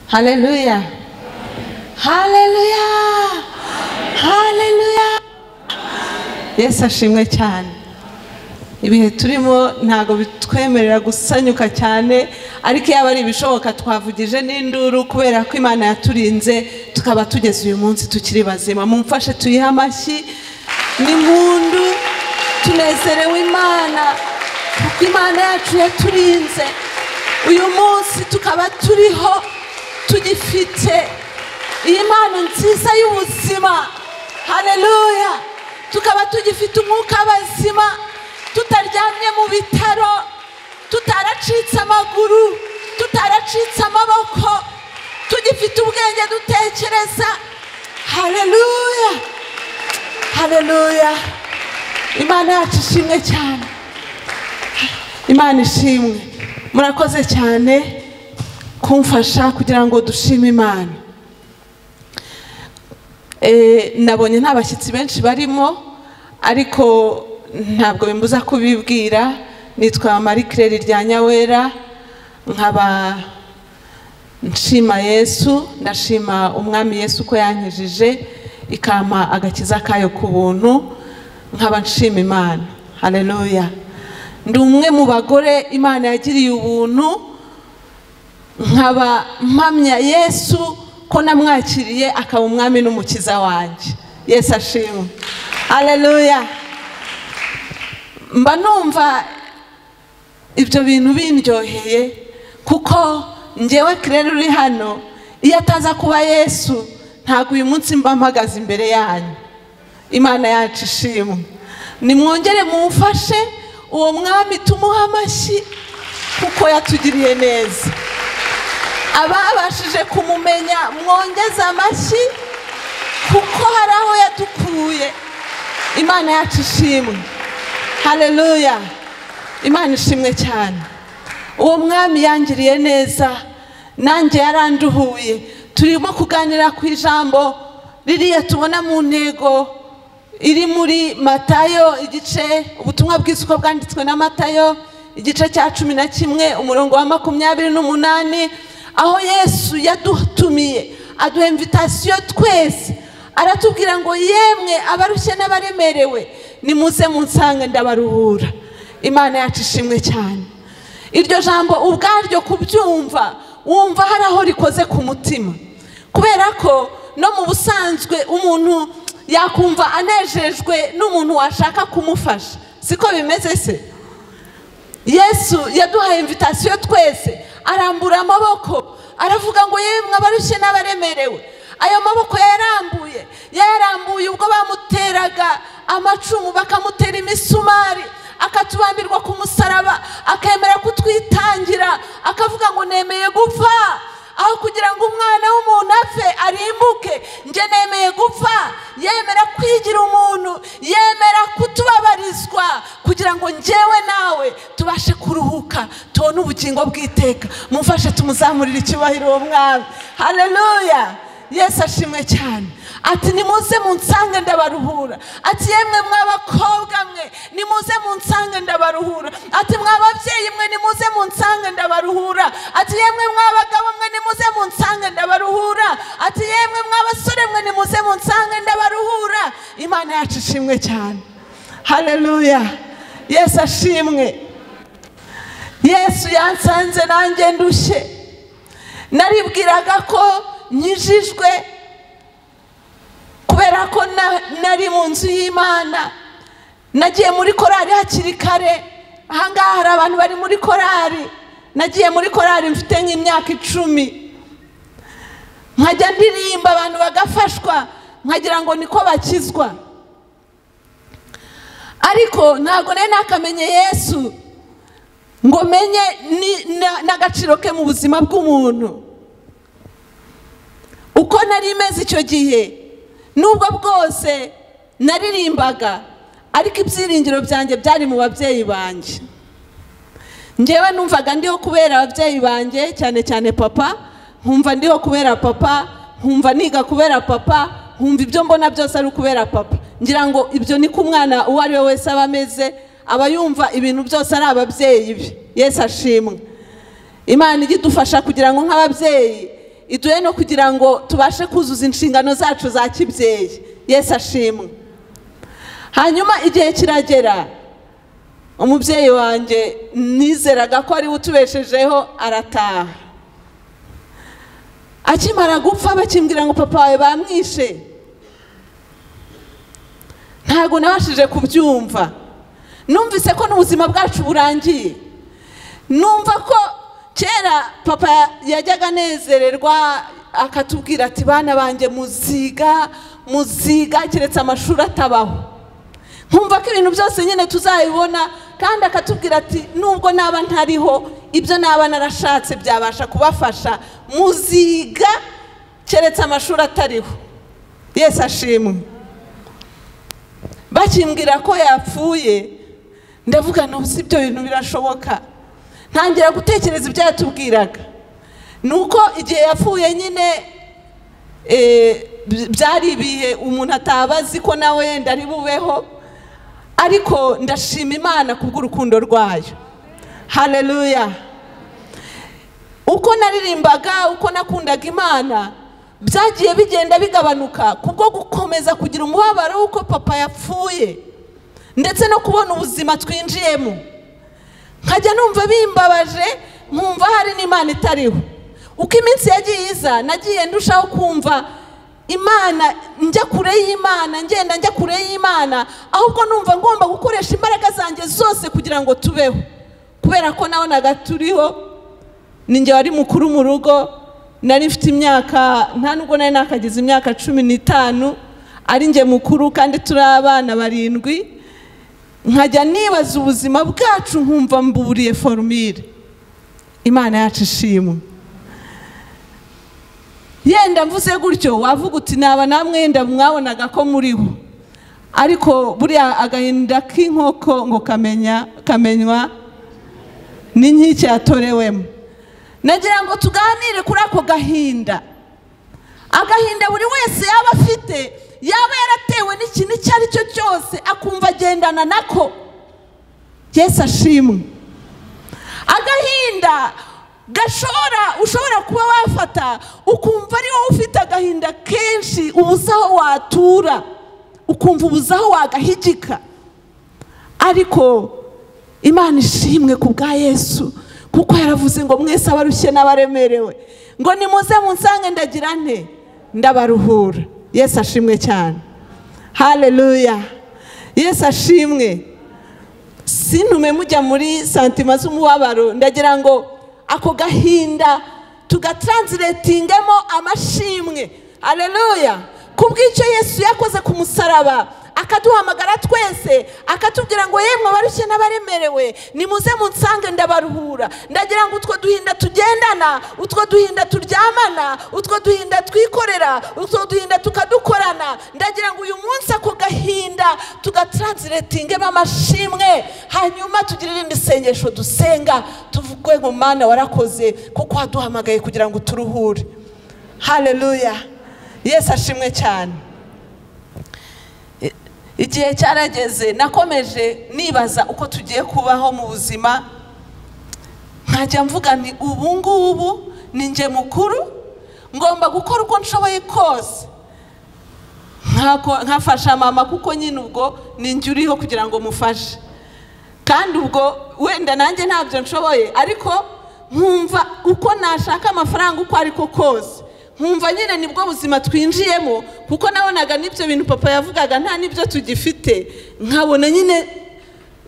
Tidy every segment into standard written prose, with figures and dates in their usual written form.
Haleluya, haleluya, haleluya. Yesu ashimwe cyane. Ibihe turimo ntago bitwemerera gusanyuka cyane, ariko yaba ari ibishoboka twavugije n'induru kubera ko Imana yaturinze tukaba tugeze uyu munsi tukiri bazima. Mumfashe tuyihe amashyi n'impundu, tunezerewe Imana kuko Imana yacu yaturinze uyu munsi tukaba turiho tugifite iyi mpano nziza y'ubuzima. Haleluya. Tukaba tugifite umwuka bazima, tutaryamye mu bitaro, tutaracitse amaguru, tutaracitse amaboko, tugifite ubwenge dutekereza. Haleluya, haleluya. Imana yacu ishimwe cyane, Imana ishimwe. Murakoze cyane kumfasha kugira ngo dushime Imana. Nabonye nta bashyitsi benshi barimo, ariko ntabwo bimbuza kubibwira. Nitwa Marie Claire Ryanyawera, nkaba nshima Yesu, ndashima Umwami Yesu ko yankijije ikampa agakiza kayo ku buntu, nkaba nshima Imana. Haleluya. Ndi umwe mu bagore Imana yagiriye ubuntu, nkaba mpamya Yesu ko namwakiriye akaba Umwami n'Umukiza wanjye. Yesu ashimwe. Haleluya. Mba numva ibyo bintu bindyoheye, kuko njyewe Claire uri hano, iyo ataza kuba Yesu ntabwo uyu munsi mba mpagaze imbere yanyu. Imana yacu ishimwe. Nimwongere mumfashe uwo Mwami tumuha amashyi kuko yatugiriye neza. Ababashije kumumenya mwongeze amashyi kuko hari aho yadukuye. Imana yacu ishimwe. Haleluya. Imana ishimwe cyane. Uwo Mwami yangiriye neza, nanjye yaranduhuye. Turimo kuganira ku ijambo ririya tubona mu ntego iri muri Matayo igice, ubutumwa bwiza uko bwanditswe na Matayo igice cya 11 umurongo wa 28, aho Yesu yadutumiye aduha invitation twese, aratubwira ngo yemwe abarushye n'abaremerewe nimuze munsange ndabaruhura. Imana yacu ishimwe cyane. Iryo jambo ubwaryo kubyumva wumva hari aho rikoze ku mutima, kubera ko no mu busanzwe umuntu yakumva anejejwe n'umuntu washaka kumufasha. Siko bimeze se? Yesu yaduhaye invitation twese, arambura amaboko aravuga ngo yemwe abarushye n'abaremerewe. Ayo maboko yarambuye, yarambuye ubwo bamuteraga amacumu, bakamutera imisumari, akatubambirwa ku musaraba, akemera kutwitangira, akavuga ngo nemeye gupfa aho kugira ngo umwana w'umuntu apfe arimbuke, nje nemeye gupfa. Yemera kwigira umuntu, yemera kutubabarizwa kugira ngo njyewe nawe tubashe kuruhuka, tubone ubugingo bw'iteka. Mumfashe tumuzamurire icyubahiro uwo Mwami. Haleluya. Yesu ashimwe cyane. Ati nimuze munsange ndabaruhura. Ati yemwe mw'abakobwa mwe nimuze munsange ndabaruhura. Ati mw'ababyeyi mwe nimuze munsange ndabaruhura. Ati yemwe mw'abagabo mwe nimuze munsange ndabaruhura. Ati yemwe mw'abasore mwe nimuze munsange ndabaruhura. Imana yacu ishimwe cyane. Haleluya. Yesu ashimwe. Yesu yansanze nanjye ndushye. Naribwiraga ko nkijijwe kubera ko nari mu nzu y'Imana, nagiye muri korari hakiri kare. Ahangaha hari abantu bari muri korari. Nagiye muri korari mfite nk'imyaka 10, nkajya ndirimba abantu bagafashwa, nkagira ngo niko bakizwa, ariko ntabwo nari nakamenye Yesu ngo menye n'agaciro ke mu buzima bw'umuntu. Uko nari meze icyo gihe, nubwo bwose naririmbaga, ariko ibyiringiro byanjye byari mu babyeyi banjye. Njyewe numvaga ndiho kubera ababyeyi banjye, cyane cyane papa, nkumva ndiho kubera papa, nkumva niga kubera papa, nkumva ibyo mbona byose ari kubera papa. Ngira ngo ibyo niko umwana uwo ari we wese aba ameze, aba yumva ibintu byose ari ababyeyi be. Yesu ashimwe. Imana ijye idufasha kugira ngo nk'ababyeyi iduhe no kugira ngo tubashe kuzuza inshingano zacu za kibyeyi. Yesu ashimwe. Hanyuma igihe kiragera, umubyeyi wanjye nizeraga ko ari utubeshejeho arataha. Akimara gupfa bakimbwira ngo papa wawe bamwishe, ntago nabashije kubyumva. Numvise ko n'ubuzima bwacu burangiye. Numva ko kera papa yajyaga anezererwa akatubwira ati bana banjye muziga muziga keretse amashuri atabaho. Nkumva ko ibintu byose nyine tuzabibona, kandi akatubwira ati nubwo naba ntariho ibyo naba narashatse byabasha kubafasha, muziga keretse amashuri atariho. Yesu ashimwe. Bakimbwira ko yapfuye, ndavuga no si ibyo bintu birashoboka. Ntangira gutekereza ibyo yatubwiraga. Nuko igihe yapfuye nyine byari ibihe umuntu atabazi ko nawe yenda ari bubeho, ariko ndashima Imana kubw'urukundo rwayo. Haleluya. Uko naririmbaga, uko nakundaga Imana, byagiye bigenda bigabanuka kubwo gukomeza kugira umubabaro w'uko papa yapfuye, ndetse no kubona ubuzima twinjiyemo. Nkajya numva bimbabaje, nkumva hari n'Imana itariho. Uko iminsi yagiye iza, nagiye ndushaho kumva Imana, njya kure y'Imana, ngenda njya kure y'Imana, ahubwo numva ngomba gukoresha imbaraga zanjye zose kugira ngo tubeho. Kubera ko nabonaga turiho, ninjye wari mukuru mu rugo, nari mfite imyaka, nta nubwo nari nakagize imyaka 15, ari njye mukuru kandi turi abana 7. Nkajya nibaza ubuzima bwacu nkumva mburiye formule. Imana yacu ishimwe. Yenda mvuze gutyo wavuga uti naba namwe yenda mwabonaga ko muriho, ariko buriya agahinda k'inkoko ngo kamenywa n'inkike yatorewemo. Nagira ngo tuganire kuri ako gahinda, agahinda buri wese yaba afite, yaba yaratewe n'ikintu icyo ari cyo cyose akumva agendana nako. Yesu ashimwe. Agahinda gashora ushobora kuba wafata ukumva ari wowe ufite agahinda kenshi, ubuze aho watura, ukumva ubuze aho wagahigika. Ariko Imana ishimwe ku bwa Yesu, kuko yaravuze ngo mwese abarushye n'abaremerewe, ngo nimuze munsange ndagira nte, ndabaruhura. Yesu ashimwe cyane. Haleluya. Yesu ashimwe. Sintume mujya muri santima z'umubabaro, ndagira ngo ako gahinda tugatranslatingemo amashimwe. Haleluya. Kubw'icyo Yesu yakoze ku musaraba, akaduhamagara twese, akatubwira ngo yemwe abarushye n'abaremerewe, nimuze munsange ndabaruhura. Ndagira ngo utwo duhinda tugendana, utwo duhinda turyamana, utwo duhinda twikorera, utwo duhinda tukadukorana, ndagira ngo uyu munsi ako gahinda tugatranslatingemo amashimwe, hanyuma tugire irindi sengesho dusenga tuvuge ngo Mana warakoze kuko waduhamagaye kugira ngo turuhure. Haleluya. Yesu ashimwe cyane. Igihe cyarageze nakomeje nibaza uko tugiye kubaho mu buzima, nkajya mvuga nti ubu ngubu ni njye mukuru, ngomba gukora uko nshoboye kose nkafasha mama, kuko nyine ubwo ni njye uriho kugira ngo mufashe, kandi ubwo wenda nanjye ntabyo nshoboye, ariko nkumva uko nashaka amafaranga uko ariko kose, nkumva nyine nibwo buzima twinjiyemo, kuko nabonaga n'ibyo bintu papa yavugaga nta n'ibyo tugifite, nkabona nyine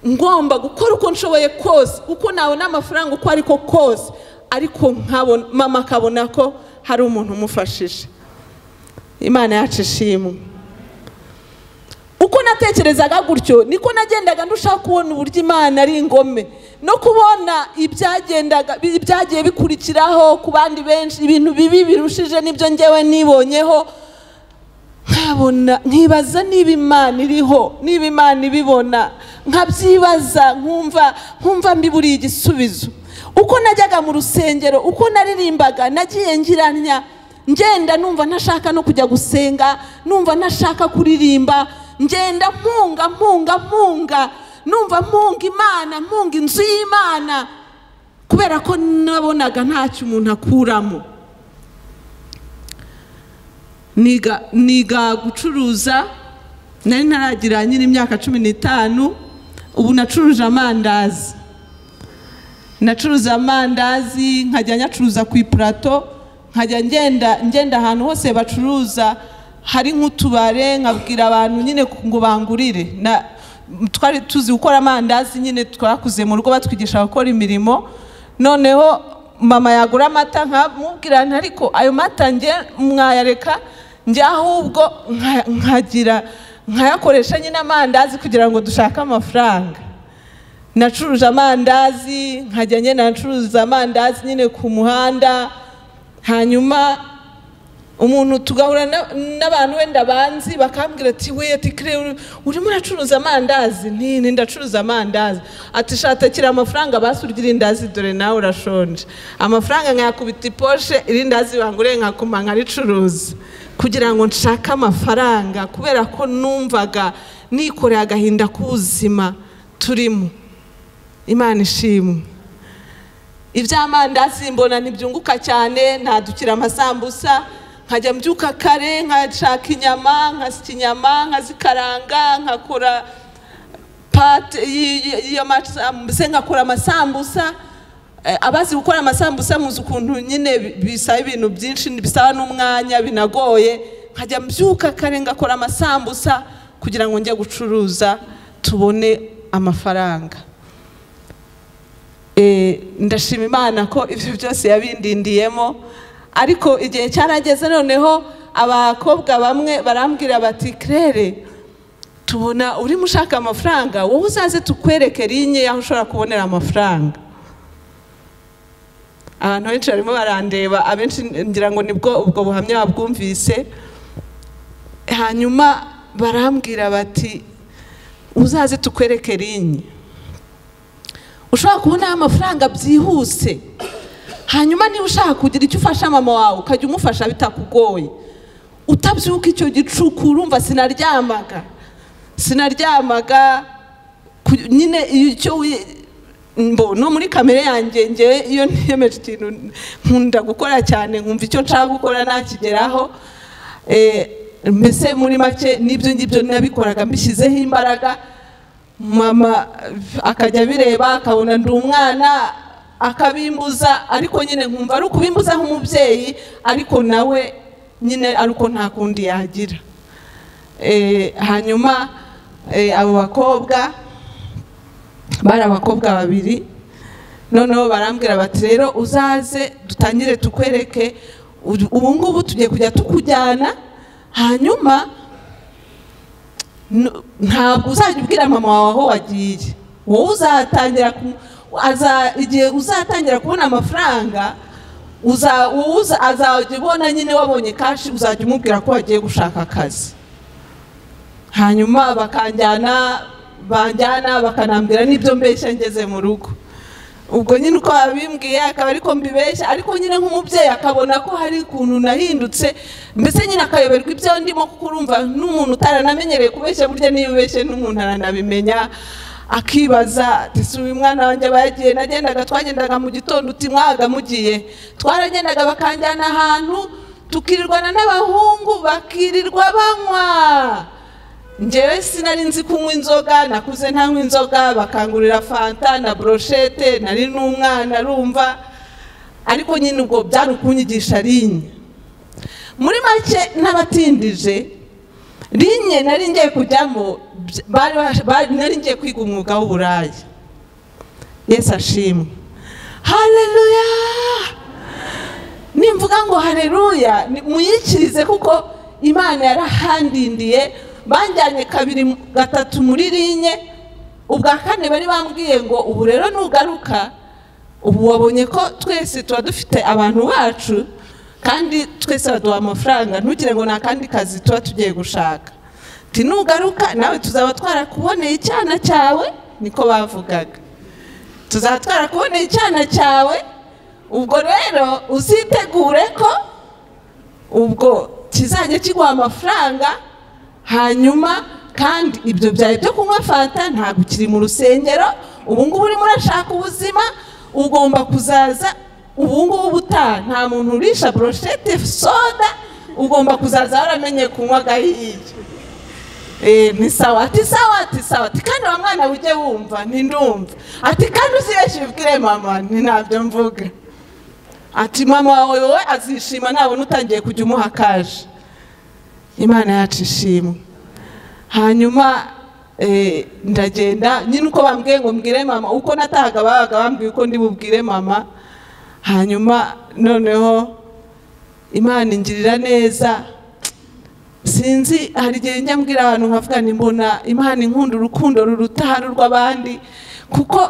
ngomba gukora uko nshoboye kose, uko nabona amafaranga uko ariko kose, ariko nkabona mama akabona ko hari umuntu umufashije. Imana yacu ishimwe. Uko natekerezaga gutyo niko nagendaga ndushaho kubona uburyo Imana ari ingome, no kubona ibyagiye bikurikiraho ku bandi benshi, ibintu bibi birushije nibyo ngewe nibonyeho, nkabona nkibaza niba Imana iriho, niba Imana ibibona, nkabyibaza, nkumva mbiburiye igisubizo. Uko najyaga mu rusengero, uko naririmbaga, nagiye ngiranya, ngenda numva ntashaka no kujya gusenga, numva ntashaka kuririmba, ngenda mpunga mpunga mpunga, numva mpunga Imana, mpunga inzu y'Imana, kubera ko nabonaga ntacyo umuntu akuramo. Niga gucuruza, nari ntaragira nyine imyaka 15. Ubu nacuruje amandazi, nacuruza amandazi, nkajya nyacuruza ku ipurato, nkajya ngenda ahantu hose bacuruza hari nk'utubare, nkabwira abantu nyine ngo bangurire. Twari tuzi gukora amandazi nyine, twakuze mu rugo batwigisha gukora imirimo. Noneho mama yagura amata nkamubwira nti ariko ayo mata nge mwayareka, njye ahubwo nkagira nkayakoresha nyine amandazi kugira ngo dushake amafaranga. Nacuruje amandazi, nkajya ngenda ncuruza amandazi nyine ku muhanda. Hanyuma umuntu tugahura n'abantu wenda banzi bakambwira ati we, ati Claire urimo uracuruza amandazi? Nti ndacuruza amandazi. Ati shatakira amafaranga basi urya irindazi, dore nawe urashonje. Amafaranga nkayakubita iposhe, irindazi banguriye nkakuma nkaricuruza kugira ngo nshake amafaranga, kubera ko numvaga nikoreye agahinda k'ubuzima turimo. Imana ishimwe. Iby'amandazi mbona ntibyunguka cyane, ntadukira amasambusa, nkajya mbyuka kare nkashaka inyama, nkasya inyama, nkazikaranga, nkakora pate y'amasambusa, nkakora amasambusa. Abazi gukora amasambusa muzi ukuntu nyine bisaba ibintu byinshi, bisaba n'umwanya, binagoye. Nkajya mbyuka kare ngakora amasambusa kugira ngo njye gucuruza tubone amafaranga. Ndashima Imana ko ibyo byose yabindindiyemo. Ariko igihe cyarageze noneho abakobwa bamwe barambwira bati Claire, tubona urimo ushaka amafaranga, wowe uzaze tukwereke linye aho ushobora kubonera amafaranga. Abantu benshi barimo barandeba, abenshi ngira ngo nibwo ubwo buhamya babwumvise. Hanyuma barambwira bati uzaze tukwereke linye ushobora kubona amafaranga byihuse, hanyuma niba ushaka kugira icyo ufasha mama wawe ukajya umufasha bitakugoye, utabyuka icyo gicuku. Urumva sinaryamaga nyine icyo no muri kamere yanjye nge iyo niyemeje ikintu nkunda gukora cyane, nkumva icyo nshaka gukora nakigeraho. Mbese muri make n'ibyo ngibyo nabikoraga mbishyizeho imbaraga. Mama akajya bireba akabona ndi umwana akabimbuza, ariko nyine nkumva ari ukubimbuza nk'umubyeyi, ariko nawe nyine ariko nta kundi yagira. Hanyuma abo bakobwa bari abakobwa babiri, noneho barambwira bati rero uzaze dutangire tukwereke, ubu ngubu tugiye kujya tukujyana, hanyuma ntabwo uzajya ubwira mama wawe aho wagiye, wowe uzatangira igihe uzatangira kubona amafaranga, azajya ubona nyine wabonye kashi, uzajya umubwira ko wagiye gushaka akazi. Hanyuma bakanjyana, banjyana bakanambwira n'ibyo mbeshya ngeze mu rugo. Ubwo nyine uko babimbwiye akaba ariko mbibeshya, ariko nyine nk'umubyeyi akabona ko hari ukuntu nahindutse, mbese nyine akayoberwa ibyo ndimo, kuko urumva n'umuntu utaranamenyereye kubeshya burya niyo ubeshye n'umuntu aranabimenya, akibaza ati si uyu mwana wanjye bagiye. Nagendaga, twagendaga mu gitondo, uti mwaga mugiye, twaragendaga bakanjyana ahantu tukirirwana n'abahungu bakirirwa banywa. Njyewe sinari nzi kunywa inzoga, nakuze ntanywa inzoga, bakangurira fanta na brochette, nari n'umwana arumva, ariko nyine ubwo byari ukunyigisha linye. Muri make n'abatindije linye nari ngiye kujyamo, nari ngiye kwiga umwuga w'uburaya. Yesu ashimwe, haleluya. Nimvuga ngo haleluya muyikirize, kuko Imana yarahandindiye. Banjyanye 2 3 muri linye, ubwa kane bari bambwiye ngo ubu rero nugaruka, ubu wabonye ko twese tuba dufite abantu bacu kandi twese baduha amafaranga, ntugire ngo nta kandi kazi tuba tugiye gushaka, ati nugaruka nawe tuzaba twarakuboneye icyana cyawe, niko bavugaga, tuzaba twarakuboneye icyana cyawe, ubwo rero uzitegure ko ubwo kizajya kiguha amafaranga. Hanyuma kandi ibyo byawe byo kunywa fanta ntabwo ukiri mu rusengero, ubu ngubu urimo urashaka ubuzima, ugomba kuzaza ubu ngubu utaha nta muntu urisha brochette soda, Ugomba kuzaza waramenye kunywa agahiye. Ni sawa. Ati sawa, ati sawa. Ati kandi wa mwana ujye wumva, nti ndumva. Ati kandi uzibeshe ubwire mama, nti ntabyo mvuga. Ati mama wawe wowe azishima nabona utangiye kujya umuha kaje. Imana yacu ishimwe. Hanyuma ndagenda nyine uko bambwiye ngo mbwire mama, uko natahaga babaga bambwiye uko ndi bubwire mama. Hanyuma noneho Imana ingirira neza. Sinzi, hari igihe njya mbwira abantu nkavuga nti mbona Imana inkunda urukundo ruruta urw'abandi, kuko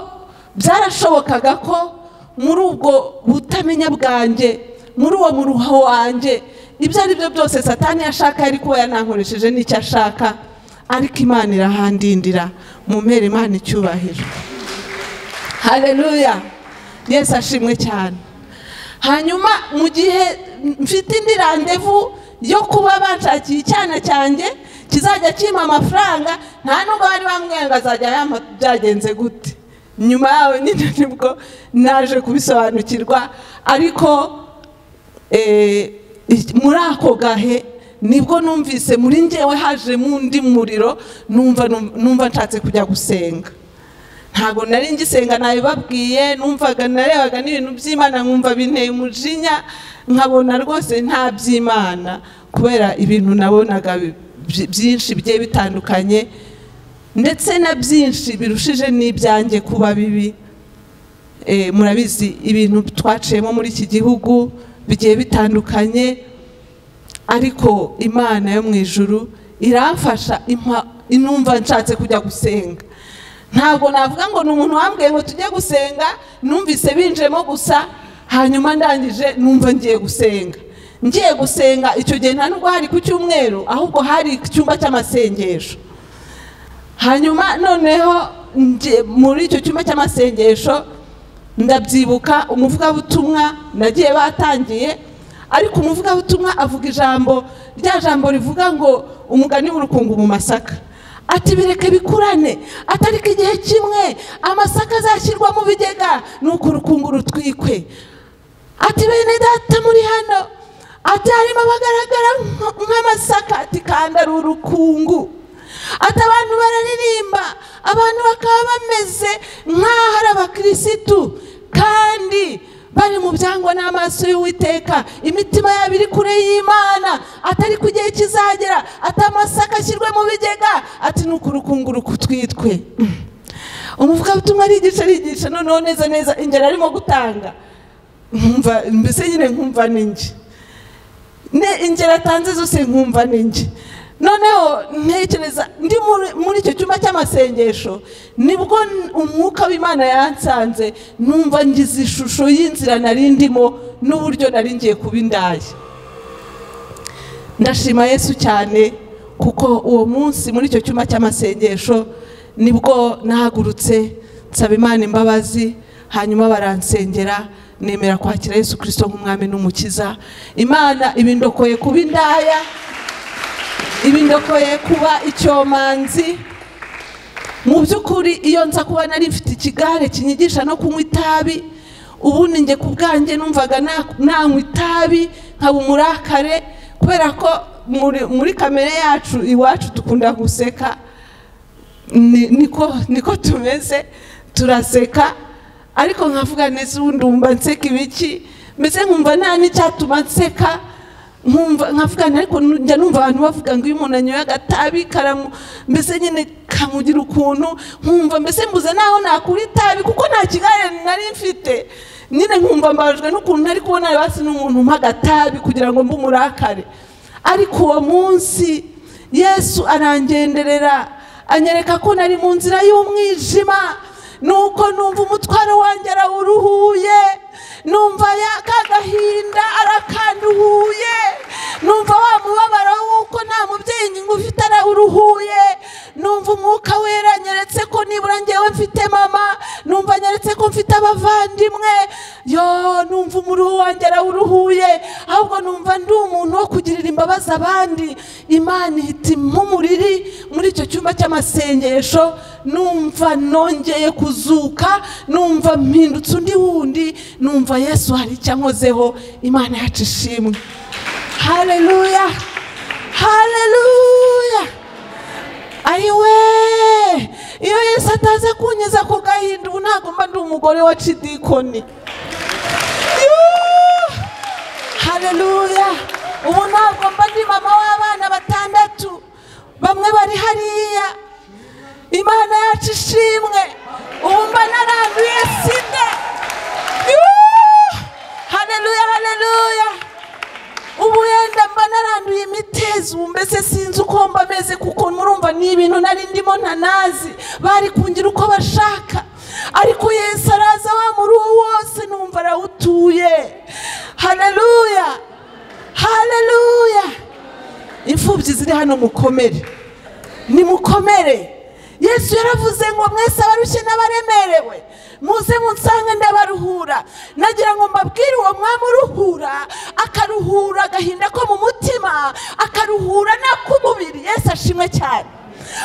byarashobokaga ko muri ubwo butamenya bwanjye, muri uwo muruho wanjye, ibyo ari byo byose Satani yashaka yari kuba yanankoresheje n'icyo ashaka, ariko Imana irahandindira. Mumpere Imana icyubahiro. Haleluya, Yesu ashimwe cyane. Hanyuma mu gihe mfite indi randevu yo kuba banshakiye icyana cyanjye kizajya kimpa amafaranga, nta nubwo bari bambwiye ngo azajya yampa byagenze gute. Nyuma yaho nyine nibwo naje kubisobanukirwa, ariko muri ako gahe nibwo numvise muri njyewe haje mundi muriro, numva nshatse kujya gusenga. Ntago nari ngisenga nabibabwiye, numvaga narebaga n'ibintu by'Imana nkumva binteye umujinya, nkabona rwose nta by'Imana kubera ibintu nabonaga byinshi bigiye bitandukanye, ndetse na byinshi birushije n'ibyanjye kuba bibi. Murabizi ibintu twaciyemo muri iki gihugu bigiye bitandukanye, ariko Imana yo mu ijuru iramfasha, inumva nshatse kujya gusenga. Ntabwo navuga ngo ni umuntu wambwiye ngo tujye gusenga, numvise binjemo gusa, hanyuma ndangije numva ngiye gusenga. Ngiye gusenga icyo gihe nta nubwo hari ku cyumweru, ahubwo hari icyumba cy'amasengesho. Hanyuma noneho muri icyo cyumba cy'amasengesho ndabyibuka umuvugabutumwa nagiye batangiye, ariko umuvugabutumwa avuga ijambo, rya jambo rivuga ngo umugani w'urukungu mu masaka. Ati bireke bikurane, atariko igihe kimwe amasaka azashyirwa mu bigega nuko urukungu rutwikwe. Ati bene data muri hano, ati harimo abagaragara nk'amasaka, ati kandi ari urukungu. Ati abantu bararirimba, abantu bakaba bameze nk'aho ari abakirisitu, kandi bari mu byangwa n'amaso y'Uwiteka, imitima yabo iri kure y'Imana. Atari ku gihe kizagera, ati amasaka ashyirwe mu bigega, ati nuko urukungu rutwitwe. Umuvugabutumwa arigisha arigisha, noneho neza neza ingero arimo gutanga, nkumva mbese nyine nkumva ninjye, ne ingero atanze zose nkumva ninjye. Noneho ntekereza ndi muri icyo cyumba cy'amasengesho, nibwo umwuka w'Imana yansanze, numva ngize ishusho y'inzira nari ndimo n'uburyo nari ngiye kuba indaya. Ndashima Yesu cyane, kuko uwo munsi muri icyo cyumba cy'amasengesho nibwo nahagurutse nsaba Imana imbabazi, hanyuma baransengera nemera kwakira Yesu Kristo nk'umwami n'umukiza. Imana ibindokoye kuba indaya, ibindokoye kuba icyomanzi. Mu by'ukuri iyo nza kuba nari mfite ikigare kinyigisha no kunywa itabi, ubundi nge ku bwanjye numvaga nanywa itabi nkaba umurakare, kubera ko muri kamere yacu iwacu dukunda guseka, niko tumeze, turaseka. Ariko nkavuga neza ubundi wumva nseka ibiki, mbese nkumva nta n'icyatuma nseka. Nkavuga ariko njya numva abantu bavuga ngo iyo umuntu anyoye agatabi karamu, mbese nyine kamugira ukuntu, nkumva mbese mbuze naho nakura itabi kuko nta kigare nari mfite. Nyine nkumva mbabajwe n'ukuntu ntari kubona basi n'umuntu umpa agatabi kugira ngo mbe umurakare. Ariko uwo munsi Yesu arangenderera, anyereka ko nari mu nzira y'umwijima, nuko numva umutwaro wanjye arawuruhuye, numva ka gahinda arakanduhuye, numva wa mubabaro w'uko nta mubyeyi ngufite arawuruhuye, numva umwuka wera anyeretse ko nibura njyewe mfite mama, numva anyeretse ko mfite abavandimwe, yo numva umuruho wanjye arawuruhuye, ahubwo numva ndi umuntu wo kugirira imbabazi abandi. Imana ihita impumuriri muri icyo cyumba cy'amasengesho, numva nongeye kuzuka, numva mpindutse undi wundi, numva Yesu hari icyo ankozeho. Imana yacu ishimwe. Haleluya, haleluya. Ayiwe, iyo Yesu ataza kunyiza ku gahinda, ubu ntabwo mba ndi umugore wa Cidikoni. Haleluya. Ubu ntabwo mba ndi mama w'abana 6, bamwe bari hariya. Imana yacu ishimwe. Ubu mba naranduye sida. Haleluya, haleluya. Ubu yenda mba naranduye imitezi, ubu mbese sinzi uko mba meze, kuko murumva ni ibintu nari ndimo ntanazi, bari kungira uko bashaka. Ariko Yesu araza wa muri uwo wose numva arawutuye. Haleluya, haleluya. Imfubyi ziri hano mukomere, nimukomere. Yesu yaravuze ngo mwese abarushye n'abaremerewe muze munsange ndabaruhura. Nagira ngo mbabwire uwo mwami uruhura, akaruhura agahinda ko mu mutima, akaruhura n'ak'umubiri. Yesu ashimwe cyane.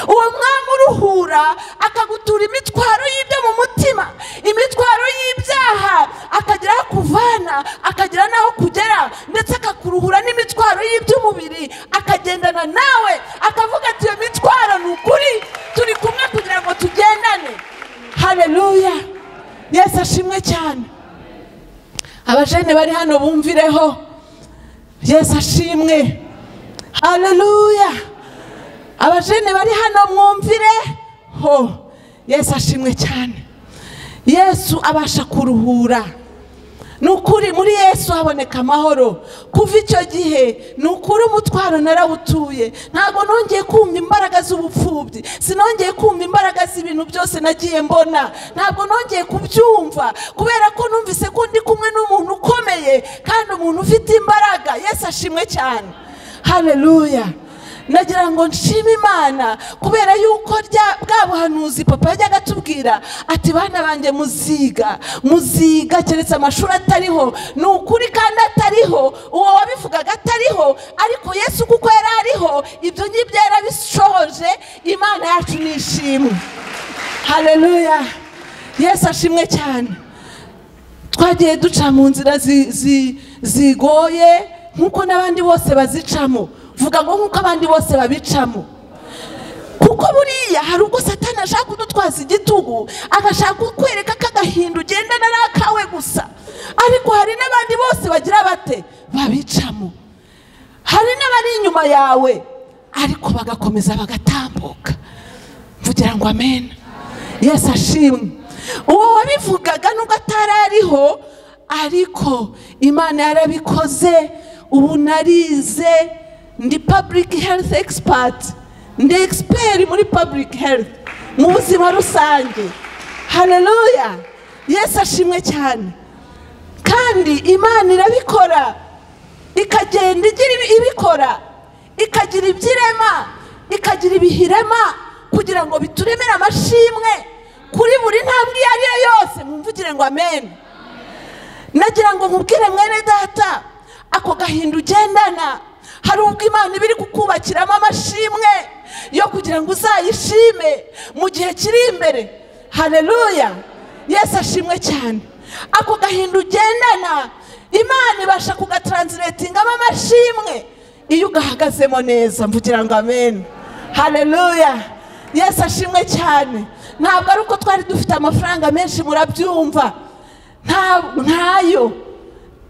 Uwo mwami uruhura akagutura imitwaro y'ibyo mu mutima, imitwaro y'ibyaha, akagira aho kuvana, akagira n'aho kugera, ndetse akakuruhura n'imitwaro y'iby'umubiri, akagendana nawe, akavuga ati iyo mitwaro ni ukuri, turi kumwe kugira ngo tugendane. Haleluya. Yesu ashimwe cyane. Abajene bari hano bumvireho. Yesu ashimwe. Haleluya. Abajene bari hano mwumvire ho. Yesu ashimwe cyane. Yesu abasha kuruhura. Nukuri muri Yesu haboneka amahoro. Kuva icyo gihe nukuri umutwaro narawutuye. Ntabwo nongeye kumva imbaraga z'ubupfubyi, sinongeye kumva imbaraga z'ibintu byose nagiye mbona, ntabwo nongeye kubyumva, kubera ko numvise ko ndi kumwe n'umuntu ukomeye kandi umuntu ufite imbaraga. Yesu ashimwe cyane. Haleluya. Nagira ngo nshime Imana kubera yuko bwa buhanuzi papa yajyaga atubwira ati bana banjye muziga, muziga keretse amashuri atariho. Ni ukuri kandi atariho, uwo wabivugaga atariho, ariko Yesu kuko yari ariho, ibyo ngibyo yarabishohoje. Imana yacu ni ishimwe. Haleluya. Yesu ashimwe cyane. Twagiye duca mu nzira zigoye nkuko n'abandi bose bazicamo. Vuga ngo nkuko abandi bose babicamo. Kuko buriya hari ubwo Satani ashaka kudutwaza igitugu, agashaka kukwereka ko agahinda ugendana n'akawe gusa, ariko hari n'abandi bose bagira bate babicamo. Hari n'abari inyuma yawe ariko bagakomeza bagatambuka. Mvugira ngo amen. Yesu ashimwe. Uwo wabivugaga nubwo atari ariho, ariko Imana yarabikoze. Ubu narize, ndi public health expert, ndi expert muri public health, mu buzima rusange. Haleluya. Yesu ashimwe cyane. Kandi Imana irabikora, ikagenda igira ibikora, ikagira ibyirema, ikagira ibihirema, kugira ngo bituremere amashimwe kuri buri ntambwe iyo ari yo yose. Mumvugire ngo amen. Nagira ngo nkubwire mwene data, ako gahinda ugendana, hari ubwo Imana ibiri kukubakiramo amashimwe yo kugira ngo uzayishime mu gihe kiri imbere. Haleluya. Yesu ashimwe cyane. Ako gahinda ugendana, Imana ibasha kugatranslatingamo amashimwe iyo ugahagazemo neza. Mvugira ngo amen. Haleluya. Yesu ashimwe cyane. Ntabwo ari uko twari dufite amafaranga menshi, murabyumva, ntayo.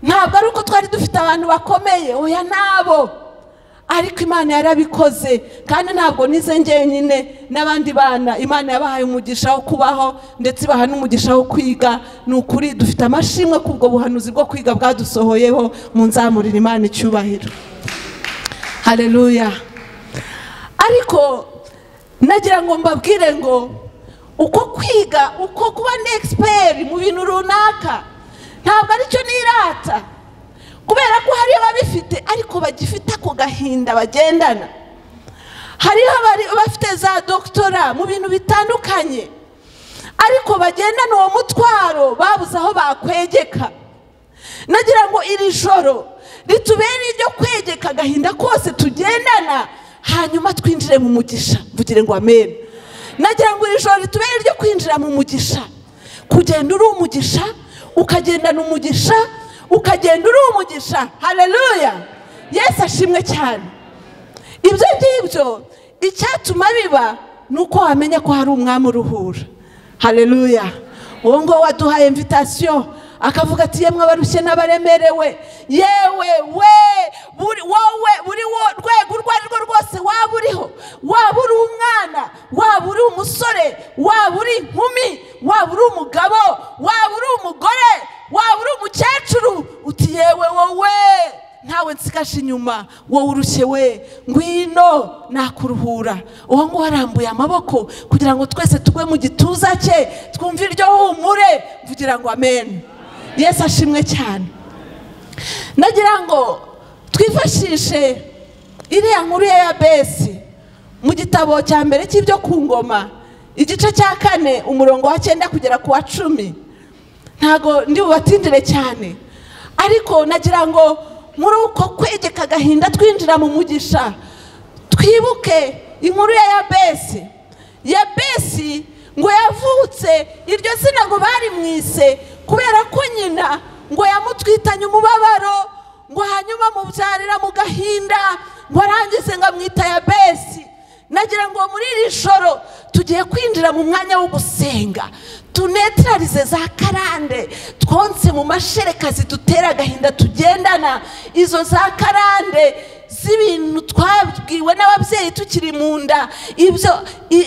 Ntabwo ari uko twari dufite abantu bakomeye, oya nabo. Ariko Imana yarabikoze. Kandi ntabwo nize njyenyine, n'abandi bana Imana yabahaye umugisha wo kubaho, ndetse ibaha n'umugisha wo kwiga. Ni ukuri dufite amashimwe kubwo buhanuzi bwo kwiga bwadusohoyeho. Munzamurire Imana icyubahiro. Haleluya. Ariko nagira ngo mbabwire ngo uko kwiga, uko kuba ndi expert mu bintu runaka, ntabwo aricyo nirata, kubera ko hari ababifite ariko bagifite ako gahinda bagendana. Hariho abari bafite za doktora mu bintu bitandukanye, ariko bagendana uwo mutwaro, babuze aho bakwegeka. Nagira ngo iri joro ritubere iryo kwegeka agahinda kose tugendana, hanyuma twinjire mu mugisha. Mvugire ngo amen. Nagira ngo iri joro ritubere iryo kwinjira mu mugisha, kugenda uri umugisha, ukagendana umugisha, ukagenda uri umugisha. Haleluya. Yesu ashimwe cyane. Ibyo ngibyo icyatuma biba nuko wamenya ko hari umwami uruhura. Haleluya. Uwo ngo waduhaye invitation akavuga ati yemwe abarushye n'abaremerewe, yewe we buri wowe buri rwego urwo ari rwo rwose, waba uriho, waba uri umwana, waba uri umusore, waba uri inkumi, waba uri umugabo, waba uri umugore, waba uri umukecuru, uti yewe wowe ntawe nsigaje inyuma, wowe urushye we ngwino nakuruhura. Uwo ngo warambuye amaboko kugira ngo twese tugwe mu gituza cye twumve iryo humure, mvugira ngo amen. Yesu ashimwe cyane. Nagira ngo twifashishe iriya nkuru ya Yabesi mu gitabo cya mbere cy'ibyo ku ngoma, igice cya 4 umurongo wa 9 kugera ku wa 10. Ntago ndi bubatindire cyane, ariko nagira ngo muri uko kwegeka agahinda twinjira mu mugisha twibuke inkuru ya Yabesi. Yabesi ngo yavutse, iryo zina ngo bari mwise kubera ko nyina ngo yamutwitanye umubabaro, ngo hanyuma mubyarira mu gahinda, ngo arangize ngo amwita Yabesi. Nagira ngo muri iri joro tugiye kwinjira mu mwanya wo gusenga, tunetralize za karande twonse mu mashereka zidutera agahinda tugendana, izo za karande z'ibintu twabwiwe n'ababyeyi tukiri mu nda, ibyo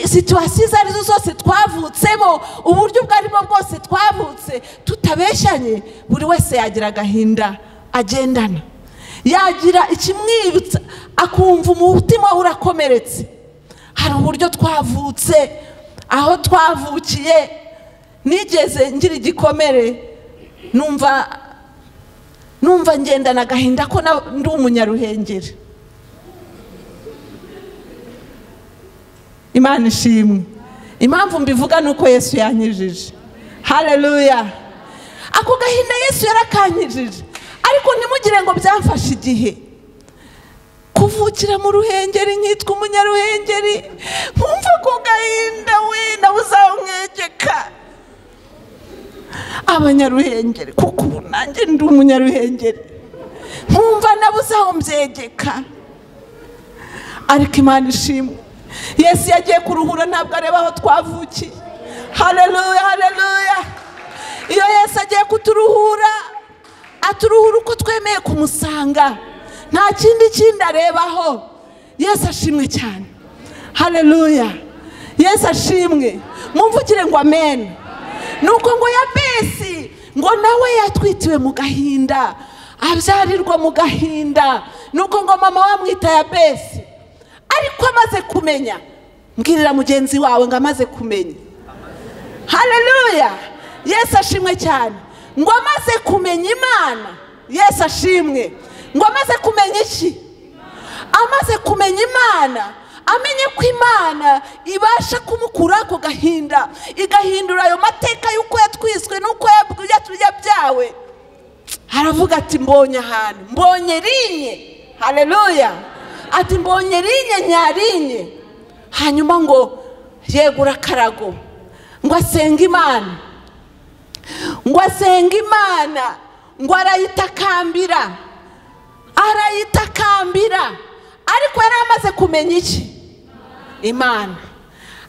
situasiyo izo arizo zose twavutsemo, uburyo ubwo aribwo bwose twavutse tutabeshyanye, buri wese yagira agahinda agendana, yagira ikimwibutsa akumva umutima urakomeretse. Hari uburyo twavutse, aho twavukiye. Nigeze ngira igikomere, numva ngendana agahinda ko ndi umunyaruhengeri. Imana ishimwe. Impamvu mbivuga nuko Yesu yankijije. Haleluya. Ako gahinda Yesu yarakankijije, ariko ntimugire ngo byamfashe igihe. Kuvukira mu Ruhengeri nkitwa umunyaruhengeri, nkumva ko gahinda we nabuze aho mwegeka. Abanyaruhengeri, kuko ubu nanjye ndi umunyaruhengeri, nkumva nabuze aho mbyegeka. Ariko Imana ishimwe, Yesu yagiye kuruhura ntabwo areba aho twavukiye. Haleluya, haleluya. Iyo Yesu agiye kuturuhura, aturuhura uko twemeye kumusanga, nta kindi arebaho. Yesu ashimwe cyane. Haleluya. Yesu ashimwe. Mumvugire ngo amen. Nuko ngo Yabesi ngo nawe yatwitiwe mu gahinda, abyarirwa mu gahinda. Nuko ngo mama wamwita Yabesi, ariko amaze kumenya, mbwirira mugenzi wawe ngo amaze kumenya. Haleluya. Yesu ashimwe cyane. Ngo amaze kumenya Imana. Yesu ashimwe. Ngo amaze kumenya iki? Amaze kumenya Imana, amenye ko Imana ibasha kumukura ako gahinda, igahindura ayo mateka y'uko yatwiswe n'uko yabyawe. Aravuga ati mbonye ahantu, mbonye rinye. Haleluya. Ati mbonye rinye nyarinye. Hanyuma ngo yegura akarago, ngo asenga Imana, ngo asenga Imana, ngo arayitakambira, arayitakambira. Ariko yari amaze kumenya iki? Imana.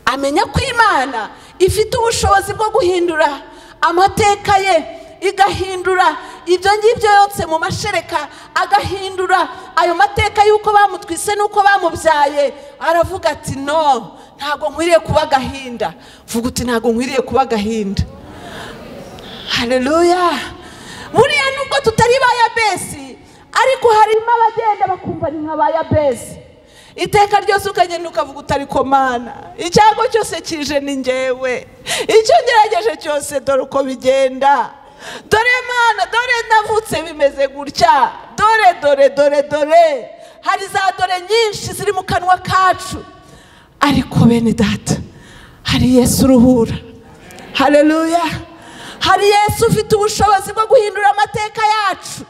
Amenya ko Imana ifite ubushobozi bwo guhindura amateka ye, igahindura ibyo ngibyo yotse mu mashereka, agahindura ayo mateka y'uko bamutwise n'uko bamubyaye. Aravuga ati no, ntabwo nkwiriye kuba agahinda. Vuga uti ntabwo nkwiriye kuba agahinda. Haleluya. Buriya nubwo tutari ba Yabesi, ariko harimo abagenda bakumva ni nka ba Yabesi. Iteka ryose ukagenda ukavuga utari ko Mana, icyago cyose kije ni njyewe, icyo ngerageje cyose dore uko bigenda, dore Mana, dore navutse bimeze gutya, dore dore dore dore. Hari za dore nyinshi ziri mu kanwa kacu, ariko bene data hari Yesu uruhura. Haleluya. Hari Yesu ufite ubushobozi bwo guhindura amateka yacu,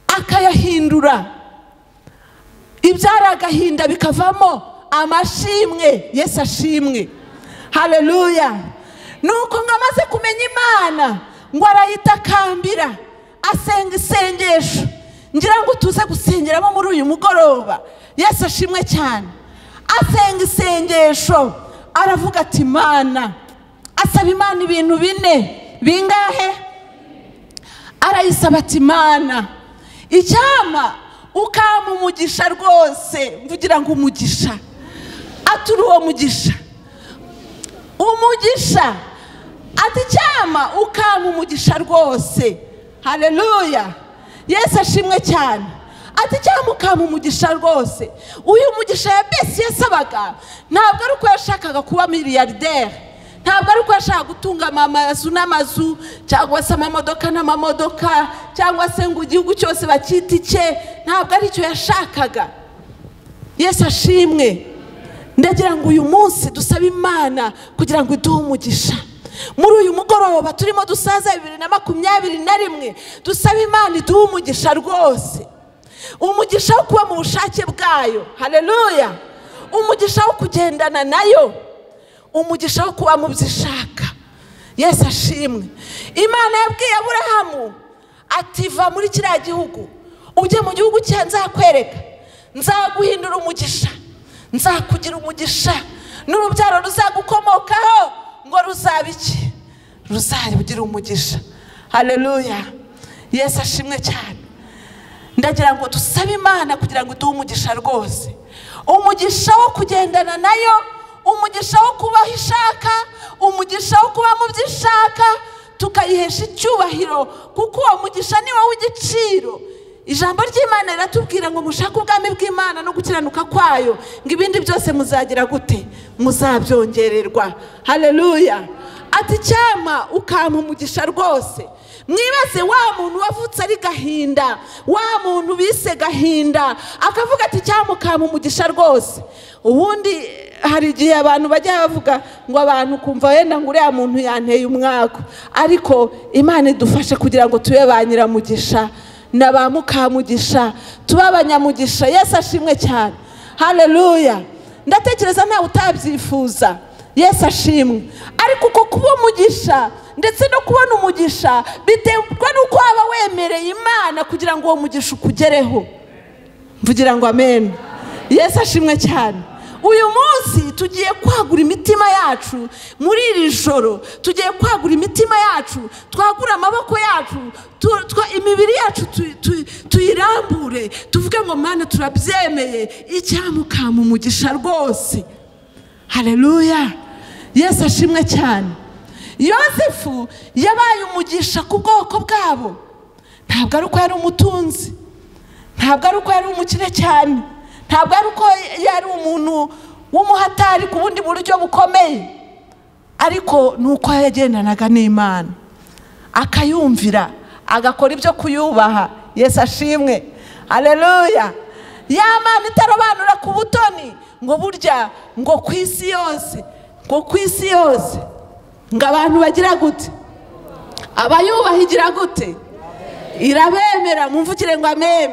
akayahindura. Ibyari agahinda bikavamo amashimwe. Yesu ashimwe. Haleluya. Nuko ngo amaze kumenya Imana, ngo arayitakambira, asenga isengesho. ngira ngo tuze gusengeramo muri uyu mugoroba. Yesu ashimwe cyane. Asenga isengesho aravuga ati Imana, asaba Imana ibintu bine. Bingahe? Arayisaba ati Imana, icyama ukampa umugisha rwose. Mvugira ngo umugisha, atura uwo mugisha, umugisha. Ati icyama ukampa umugisha rwose. Haleluya, Yesu ashimwe cyane. Ati icyama ukampa umugisha rwose. Uyu mugisha Yabesi yasabaga ntabwo ari uko yashakaga kuba miliyardere, ntabwo ari uko yashaka gutunga amazu n'amazu, cyangwa se amamodoka n'amamodoka, cyangwa se ngo igihugu cyose bakite icye. Ntabwo ari icyo yashakaga. Yesu ashimwe. Ndagira ngo uyu munsi dusabe Imana kugira ngo iduhe umugisha. Muri uyu mugoroba turimo dusaza 2021, dusabe Imana iduhe umugisha rwose. Umugisha wo kuba mu bushake bwayo. Haleluya. Umugisha wo kugendana nayo, umugisha wo kuba mu byo ishaka. Yesu ashimwe. Imana yabwiye Aburahamu ati va muri kiriya gihugu ujye mu gihugu cye nzakwereka, nzaguhindura umugisha, nzakugira umugisha, n'urubyaro ruzagukomokaho ngo ruzaba iki? Ruzagira umugisha. Haleluya, Yesu ashimwe cyane. Ndagira ngo dusabe Imana kugira ngo iduhe umugisha rwose, umugisha wo kugendana nayo, umugisha wo kubaho ishaka, umugisha wo kuba mu byo ishaka, tukayihesha icyubahiro, kuko uwo mugisha ni wowe w'igiciro. Ijambo ry'Imana riratubwira ngo mushake ubwami bw'Imana no gukiranuka kwayo, ngo ibindi byose muzagira gute? Muzabyongererwa. Haleluya. Ati icyama ukampa umugisha rwose. Mwibaze wa muntu wavutse ari gahinda, wa muntu bise gahinda, akavuga ati icyama ukampa umugisha rwose. Ubundi hari igihe abantu bajya bavuga ngo abantu kumva wenda ngo uriya muntu yanteye umwako, ariko Imana idufashe kugira ngo tube ba nyiramugisha na ba mukamugisha, tube abanyamugisha. Yesu ashimwe cyane. Haleluya. Ndatekereza ntawe utabyifuza. Yesu ashimwe. Ariko uko kuba umugisha ndetse no kubona umugisha biterwa n'uko waba wemereye Imana kugira ngo uwo mugisha ukugereho. Mvugira ngo amen. Yesu ashimwe cyane. Uyu munsi tugiye kwagura imitima yacu. Muri iri joro tugiye kwagura imitima yacu, twagura amaboko yacu, imibiri yacu tuyirambure, tuvuge ngo Mana turabyemeye, icyama ukampa umugisha rwose. Haleluya, Yesu ashimwe cyane. Yosefu yabaye umugisha ku bwoko bwabo. Ntabwo ari uko yari umutunzi, ntabwo ari uko yari umukire cyane, ntabwo ari uko yari umuntu w'umuhatari ku bundi buryo bukomeye, ariko ni uko yagendanaga n'Imana, akayumvira, agakora ibyo kuyubaha. Yesu ashimwe. Haleluya. Ya Mana itarobanura ku butoni, ngo burya ngo ku isi yose, ngo ku isi yose ngo abantu bagira gute? Abayubaha igira gute? Irabemera. Mumvukire ngo amen.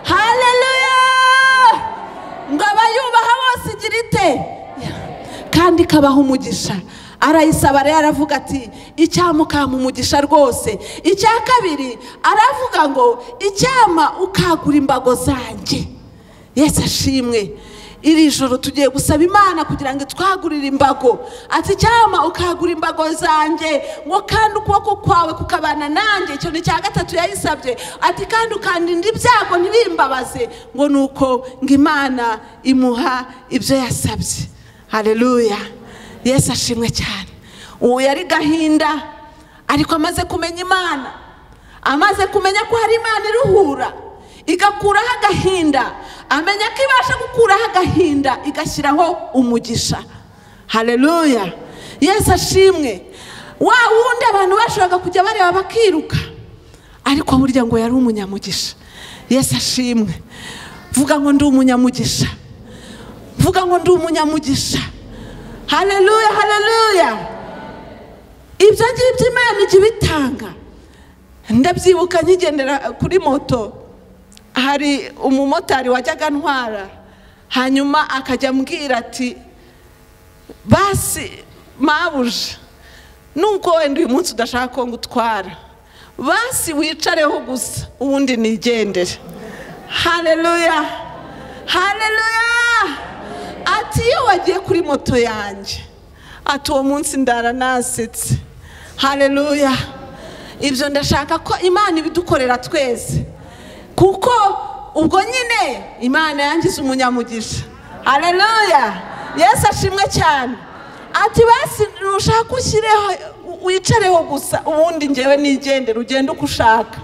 Haleluya. Ngo abayubaha bose igira ite? Kandi ikabaha umugisha. Arayisaba rero aravuga ati icyama ukampa umugisha rwose. Icya kabiri aravuga ngo icyama ukagura imbago zanjye. Yesu ashimwe. Iri joro tugiye gusaba Imana kugira ngo twagurire imbago. Ati icyama ukagura imbago zanjye, ngo kandi ukuboko kwawe kukabana nanjye. Icyo ni cya gatatu yayisabye. Ati kandi ukandinda ibyago ntibimbabaze, ngo nuko ngo Imana imuha ibyo yasabye. Haleluya, Yesu ashimwe cyane. Uwo yari gahinda, ariko amaze kumenya Imana, amaze kumenya ko hari Imana iruhura igakuraho agahinda, amenya ko ibasha gukuraho agahinda igashyiraho umugisha. Haleluya, Yesu ashimwe. Wa wundi abantu bashoboraga kujya bareba bakiruka, ariko burya ngo yari umunyamugisha. Yesu ashimwe. Vuga ngo ndi umunyamugisha. Vuga ngo ndi umunyamugisha. Haleluya, haleluya. Ibyo ngibyo Imana ijya ibitanga. Ndabyibuka nkigendera kuri moto, hari umumotari wajyaga ntwara, hanyuma akajya ambwira ati basi mabuja, nuko wenda uyu munsi udashaka ko ngutwara, Basi wicareho gusa ubundi nigendere. Haleluya, haleluya. Ati iyo wagiye kuri moto yanjye, ati uwo munsi ndara nasetse. Haleluya. Ibyo ndashaka ko Imana ibidukorera twese, kuko ubwo nyine Imana yangize umunyamugisha. Haleluya, Yesu ashimwe cyane. Ati basi nushaka ushyireho wicareho gusa ubundi ngewe nigendere, ugende uko ushaka.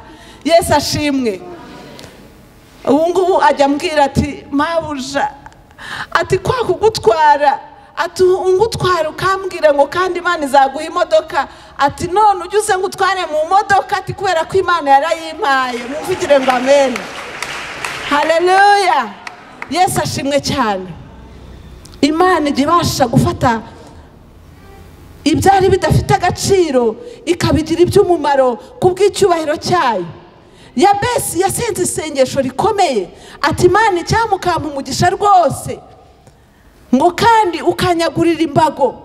Yesu ashimwe. Ubu ngubu ajya ambwira ati mabuja, ati kwa kugutwara, ati ungutwara ukambwira ngo kandi Imana izaguha imodoka, ati none ujye uze ngutware mu modoka, ati kubera ko Imana yarayimpaye. Mumvugire ngo amen. Haleluya, Yesu ashimwe cyane. Imana ijya ibasha gufata ibyari bidafite agaciro ikabigira iby'umumaro kubw'icyubahiro cyayo. Yabesi yasenze isengesho rikomeye, ati Imana icyamukampa umugisha rwose, ngo kandi ukanyagurira imbago.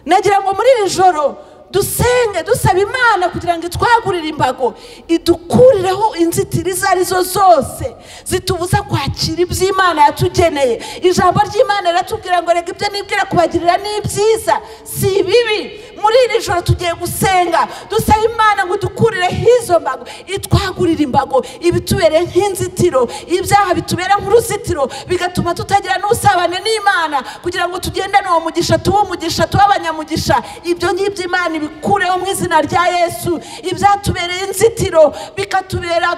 Nagira ngo muri iri joro dusenge dusaba Imana kugira ngo itwagurire imbago, idukurireho inzitiri izo arizo zose zitubuza kwakira iby'Imana yatugeneye. Ijambo ry'Imana riratubwira ngo reka ibyo nibwira kubagirira ni ibyiza si ibibi. Muri iri joro tugiye gusenga dusaba Imana ngo idukurireho izo mbago, itwagurire imbago, ibitubere nk'inzitiro, ibyaha bitubera nk'uruzitiro, bigatuma tutagira n'ubusabane n'Imana, kugira ngo tugendane uwo mugisha, tube umugisha, tube abanyamugisha. Ibyo ngibyo Imana ibikureho mu izina rya Yesu. Ibyatubereye inzitiro bikatubera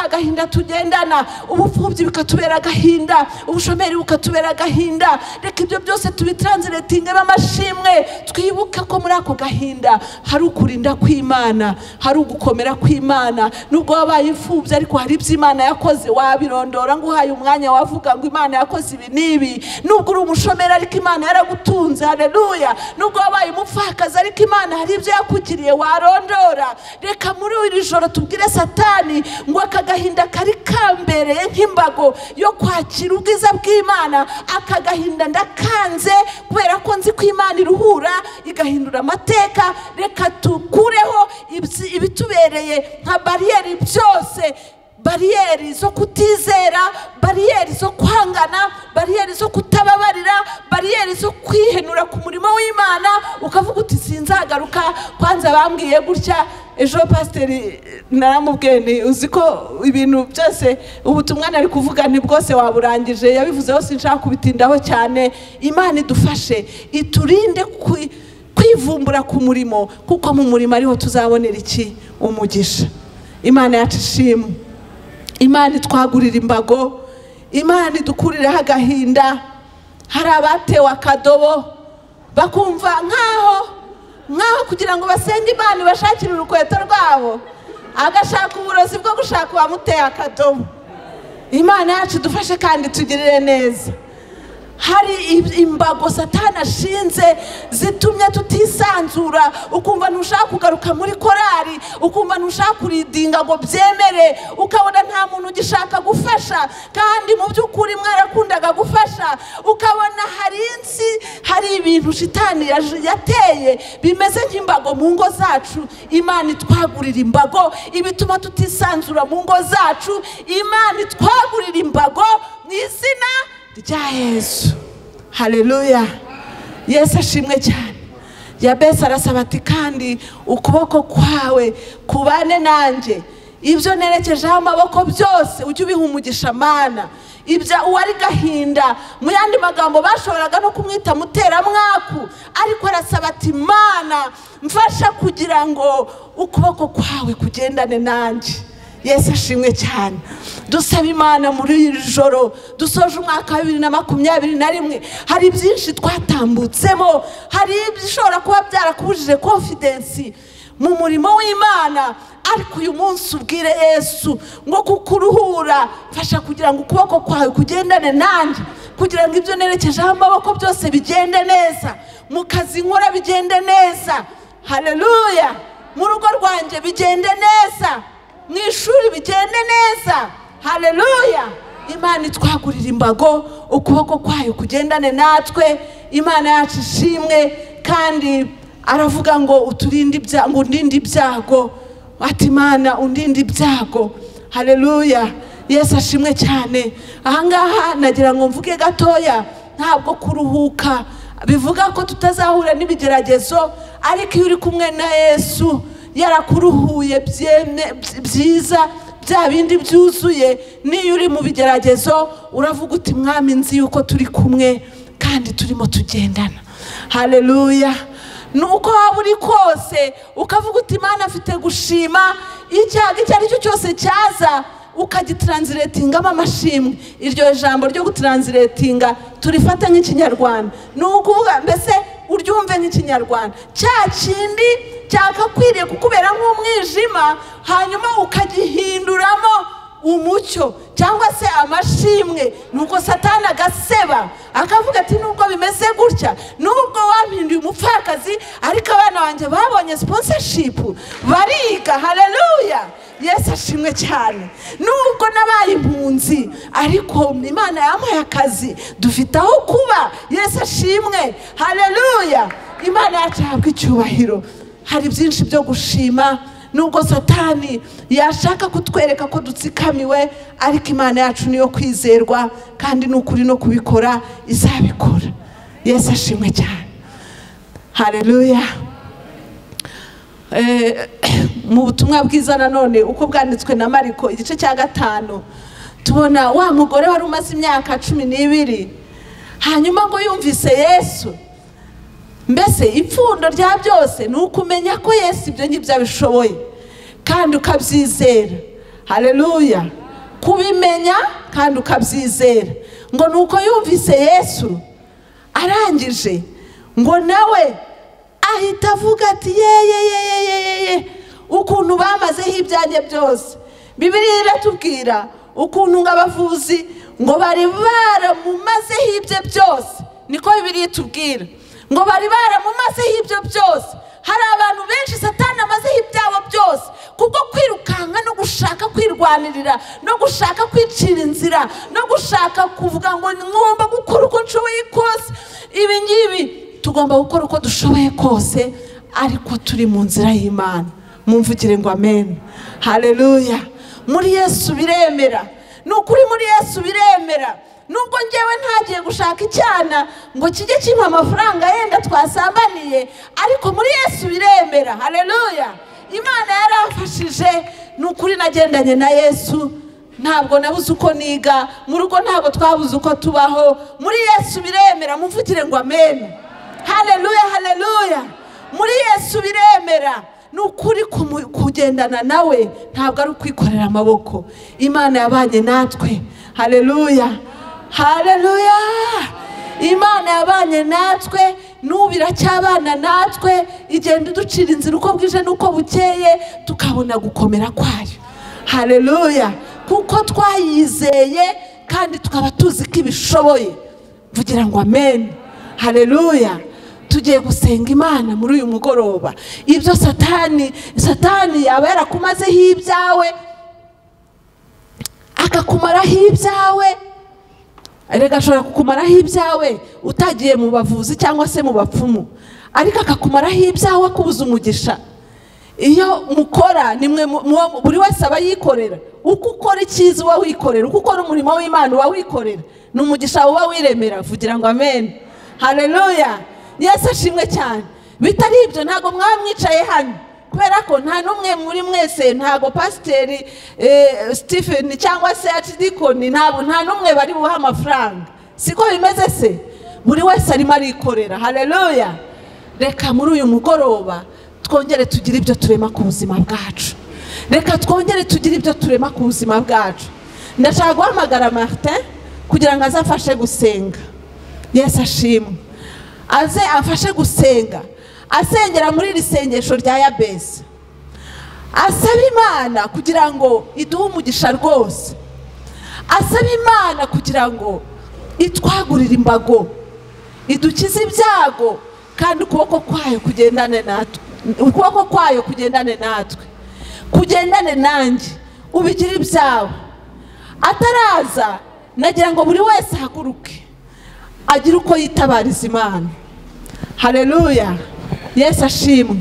agahinda tugendana, ubupfubyi bikatubera agahinda, ubushomeri bukatubera agahinda. Reka ibyo byose tubitranslatinge b'amashimwe, twibuke ko muri ako gahinda hari ukurinda kw'Imana, hari ugukomera kw'Imana. Nubwo wabaye imfubyi ariko hari ibyo Imana yakoze wabirondora, ngo uhaye umwanya wavuga ngo Imana yakoze ibi n'ibi. Nubwo uri umushomeri ariko Imana yaragutunze. Haleluya. Nubwo wabaye umupfakazi ariko Imana hari ibyo yakugiriye warondora. Reka muri iri joro tubwire Satani ngo aka gahinda kari kambereye nk'imbago yo kwakira ubwiza bw'Imana, aka gahinda ndakanze kubera ko nzi ko Imana iruhura igahindura amateka. Reka tukureho ibitubereye nka bariyeri byose, bariyeri zo kutizera, bariyeri zo kwangana, bariyeri zo kutababarira, bariyeri zo kwihenura ku murimo w'Imana, ukavuga uti sinzagaruka, kwanza bambwiye gutya. Ejo pasiteri naramubwiye nti uzi ko ibintu byose ubutumwa nari kuvuga nti bwose waburangije, yabivuzeho sinshaka kubitindaho cyane. Imana idufashe iturinde kwivumbura ku murimo, kuko mu murimo ariho tuzabonera iki? Umugisha. Imana yacu ishimwe. Imana itwagurira imbago, Imana idukurireho agahinda. Hari abatewe akadobo bakumva nkaho kugira ngo basenge Imana ibashakire urukweto rwabo, agashaka uburozi bwo gushaka uwamuteye akadobo. Imana yacu idufashe kandi tugirire neza. Hari imbago Satani ashinze zitumye tutisanzura, ukumva ntushaka kugaruka muri korari, ukumva ntushaka kuridinga ngo byemere, ukabona nta muntu ugishaka gufasha kandi mu by'ukuri mwarakundaga gufasha, ukabona hari insi, hari ibintu shitani yateye bimeze nk'imbago mu ngo zacu. Imana itwagurira imbago ibituma tutisanzura mu ngo zacu. Imana itwagurira imbago mu izina rya Yesu. Haleluya, Yesu ashimwe cyane. Yabesi arasaba ati kandi ukuboko kwawe kubane nanjye, ibyo nerekejeho amaboko byose ujye ubiha umugisha Mana. Ibyo uwari gahinda, mu yandi magambo bashoboraga no kumwita muteramwaku, ariko arasaba ati Mana mfasha kugira ngo ukuboko kwawe kugendane nanjye. Yesu ashimwe cyane. Dusaba Imana muri iri joro dusoje umwaka wa 2021, hari byinshi twatambutsemo, hari ibishobora kuba byarakubujije confidence mu murimo w'Imana, ariko uyu munsi ubwire Yesu ngo kukuruhura, mfasha kugira ngo ukuboko kwawe kugendane nanjye, kugira ngo ibyo nerekejeho amaboko byose bigende neza, mu kazi nkora bigende neza. Haleluya. Mu rugo rwanjye bigende neza, mu ishuri bigende neza. Haleluya. Imana itwagurira imbago, ukuboko kwayo kugendane natwe. Imana yacu ishimwe. Kandi aravuga ngo uturinde ibyago, ngo undinde ibyago, Ati Imana undinde ibyago. Haleluya, Yesu ashimwe cyane. Ahangaha nagira ngo mvuge gatoya, ntabwo kuruhuka bivuga ko tutazahura n'ibigeragezo, ariko iyo uri kumwe na Yesu yarakuruhuye byiza bya bindi byuzuye, niyo uri mu bigeragezo uravuga uti Mwami nzi yuko turi kumwe kandi turimo tugendana. Haleluya. Nuko waba uri kose ukavuga uti Imana afite gushima, icyago icyo ari cyo cyose cyaza ukagitranslatingamo amashimwe. Iryo jambo ryo gutranslatinga turifata nk'ikinyarwanda, ni ukuvuga mbese uryumve nk'ikinyarwanda, cya kindi cyakakwiriye kukubera nk'umwijima hanyuma ukagihinduramo umucyo cyangwa se amashimwe. Nuko Satani agaseba akavuga ati nubwo bimeze gutya, nubwo wampinduye umupfakazi, ariko abana banjye babonye sponsorship bariga. Haleluya, Yesu ashimwe cyane. Nubwo nabaye impunzi, ariko Imana yampaye akazi, dufite aho kuba. Yesu ashimwe. Haleluya, Imana yacu ihabwa icyubahiro. Hari byinshi byo gushima, nubwo Satani yashaka kutwereka ko dutsikamiwe, ariko Imana yacu niyo kwizerwa, kandi n'ukuri no kubikora izabikora. Yesu ashimwe cyane. Haleluya. Mu butumwa bwiza nanone uko bwanditswe na Mariko igice cya 5, tubona wa mugore wari umaze imyaka 12, hanyuma ngo yumvise Yesu. Mbese ipfundo rya byose ni ukumenya ko Yesu ibyo ngibyo abishoboye kandi ukabyizera. Haleluya, kubimenya kandi ukabyizera. Ngo nuko yumvise Yesu arangije, ngo nawe ahita avuga ati ye ye ye ye ye, ukuntu bamazeho ibyanjye byose. Bibiliya iratubwira ukuntu ngo abavuzi ngo bari baramumazeho ibye byose, niko Bibiliya itubwira, ngo bari baramumazeho ibyo byose. Hari abantu benshi Satani amazeho ibyabo byose kubwo kwirukanka no gushaka kwirwanirira no gushaka kwicira inzira no gushaka kuvuga ngo ngomba gukora uko nshoboye kose. Ibi ngibi tugomba gukora uko dushoboye kose, ariko turi mu nzira y'Imana. Mumvugire ngo amen. Haleluya. Muri Yesu biremera, ni ukuri muri Yesu biremera. Nubwo ngewe ntagiye gushaka icyana ngo kijye kimpa amafaranga yenda twasambaniye, ariko muri Yesu biremera. Haleluya. Imana yaramfashije, ni ukuri nagendanye na Yesu, ntabwo nabuze uko niga mu rugo, ntabwo twabuze uko tubaho. Muri Yesu biremera. Mumvugire ngo amen. Haleluya, haleluya. Muri Yesu biremera. Ni ukuri kugendana nawe ntabwo ari ukwikorera amaboko. Imana yabanye natwe. Haleluya, haleluya. Imana yabanye natwe, n'ubu iracyabana natwe, igenda iducira inzira uko bwije n'uko bukeye, tukabona gukomera kwayo. Haleluya, kuko twayizeye kandi tukaba tuzi ko ibishoboye. Mvugira ngo amen. Haleluya. Tugiye gusenga Imana muri uyu mugoroba. Ibyo Satani yaba yarakumazeho ibyawe, akakumaraho ibyawe. Erega ashobora kukumaraho ibyawe utagiye mu bavuzi cyangwa se mu bapfumu, ariko akakumaraho ibyawe akubuza umugisha. Iyo mukora nimwe buri wese aba yikorera. Uko ukora icyiza uba wikorera, uko ukora umurimo w'Imana uba wikorera, ni umugisha uba wiremera. Vugira ngo amen. Haleluya. Yesu ashimwe cyane. Bitari ibyo ntabwo mwaba mwicaye hano, kubera ko nta n'umwe muri mwese, ntabwo pasiteri Stephen cyangwa se archdeacon, ntabwo nta n'umwe bari buha amafaranga. Siko bimeze se? Buri wese arimo arikorera. Haleluya. Reka muri uyu mugoroba twongere tugire ibyo turema ku buzima bwacu. Reka twongere tugire ibyo turema ku buzima bwacu. Ndashaka guhamagara Martin kugira ngo azafashe gusenga. Yesu ashimwe. Aze afashe gusenga, asengera muri iri sengesho rya Yabesi, asaba Imana kugira ngo iduhe umugisha rwose, asaba Imana kugira ngo itwagurire imbago, idukize ibyago, kandi ukuboko kwayo kugendane natwe, ukuboko kwayo kugendane natwe, kugendane nanjye, ubigire ibyawe. Ataraza nagira ngo buri wese ahaguruke agira uko yitabariza Imana. Haleluya. Yesu ashimwe.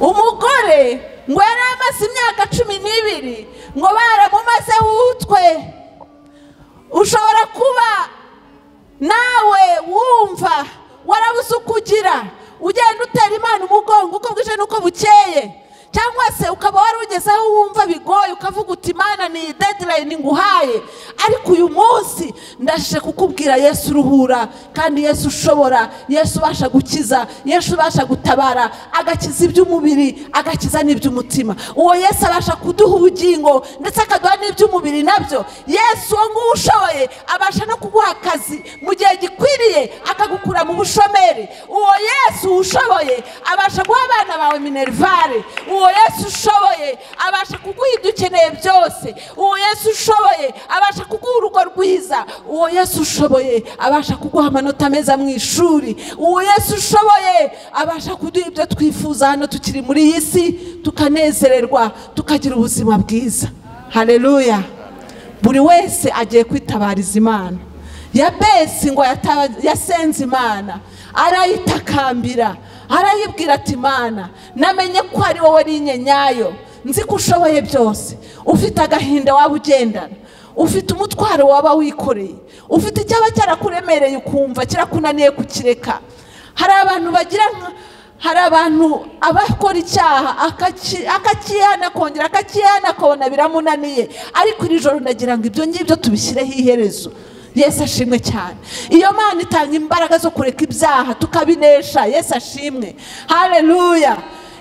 Umugore Ngo yari amaze imyaka 12 ngo baramumazeho utwe. Ushobora kuba nawe wumva warabuze ukugira, ugenda utera Imana umugongo uko bwije nuko bukeye, cyangwa se ukaba wari ugeze aho wumva bigoye ukavuga uti Imana ni deadline nguhaye, ariko uyu munsi ndashije kukubwira Yesu uruhura, kandi Yesu ushobora, Yesu ubasha gukiza, Yesu ubasha gutabara, agakiza iby'umubiri, agakiza n'iby'umutima. Uwo Yesu abasha kuduha ubugingo ndetse akaduha n'iby'umubiri nabyo. Yesu uwo nguwo ushoboye abasha no kuguha akazi mu gihe gikwiriye, akagukura mu bushomeri. Uwo Yesu ushoboye abasha guha abana bawe minervare. Uwo Yesu ushoboye abasha kuguha ibyo ukeneye byose. Uwo Yesu ushoboye abasha kuguha urugo rwiza. Uwo Yesu ushoboye abasha kuguha amanota meza mu ishuri. Uwo Yesu ushoboye abasha kuduha ibyo twifuza hano tukiri muri iyi si, tukanezererwa, tukagira ubuzima bwiza. Haleluya. Buri wese agiye kwitabariza Imana. Yabesi ngo yasenze Imana, arayitakambira, arayibwira ati Imana, namenye ko ari wowe rinye nyayo, nzi ko ushoboye byose. Ufite agahinda waba ugendana, ufite umutwaro waba wikoreye, ufite icyaba cyarakuremereye ukumva kirakunaniye kukireka. Hari abantu bagira, hari abantu abakora icyaha akakihana kongera akakihana akabona biramunaniye, ariko iri joro ndagira ngo ibyo ngibyo tubishyireho iherezo. Yesu ashimwe cyane. Iyo Mana itanga imbaraga zo kureka ibyaha tukabinesha. Yesu ashimwe. Haleluya.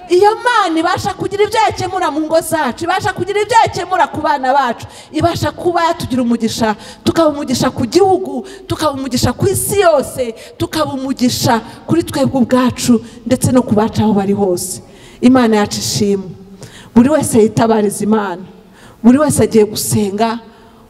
Iyo Mana ibasha kugira ibyo yakemura mu ngo zacu, ibasha kugira ibyo yakemura ku bana bacu, ibasha kuba yatugira umugisha, tukaba umugisha ku gihugu, tukaba umugisha ku isi yose, tukaba umugisha kuri twebwe ubwacu ndetse no ku bacu aho bari hose. Imana yacu ishimwe. Buri wese yitabariza Imana. Buri wese agiye gusenga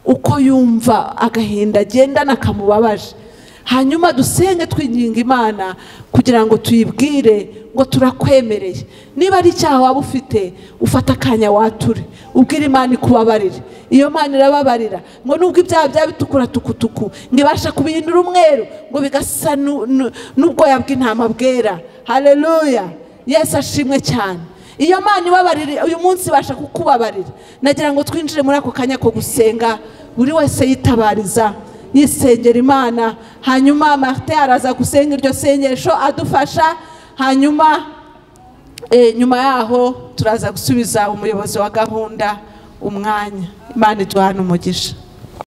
uko yumva agahinda agendana kamubabaje. Hanyuma dusenge twinginga Imana kugira ngo tuyibwire ngo turakwemereye. Niba ari icyaha waba ufite, ufata akanya wature, ubwire Imana ikubabarire. Iyo Mana irababarira, ngo nubwo ibyaha byaba bitukura tukutuku, ngo ibasha kubihindura umweru, ngo bigasa n'ubwoya bw'intama bwera. Haleluya. Yesu ashimwe cyane. Iyo Mana ibabarira uyu munsi ibasha kukubabarira. Nagira ngo twinjire muri ako kanya ko gusenga, buri wese yitabariza, yisengera Imana. Hanyuma Martin araza gusenga iryo sengesho adufasha, hanyuma nyuma yaho turaza gusubiza umuyobozi wa gahunda umwanya. Imana iduhane umugisha.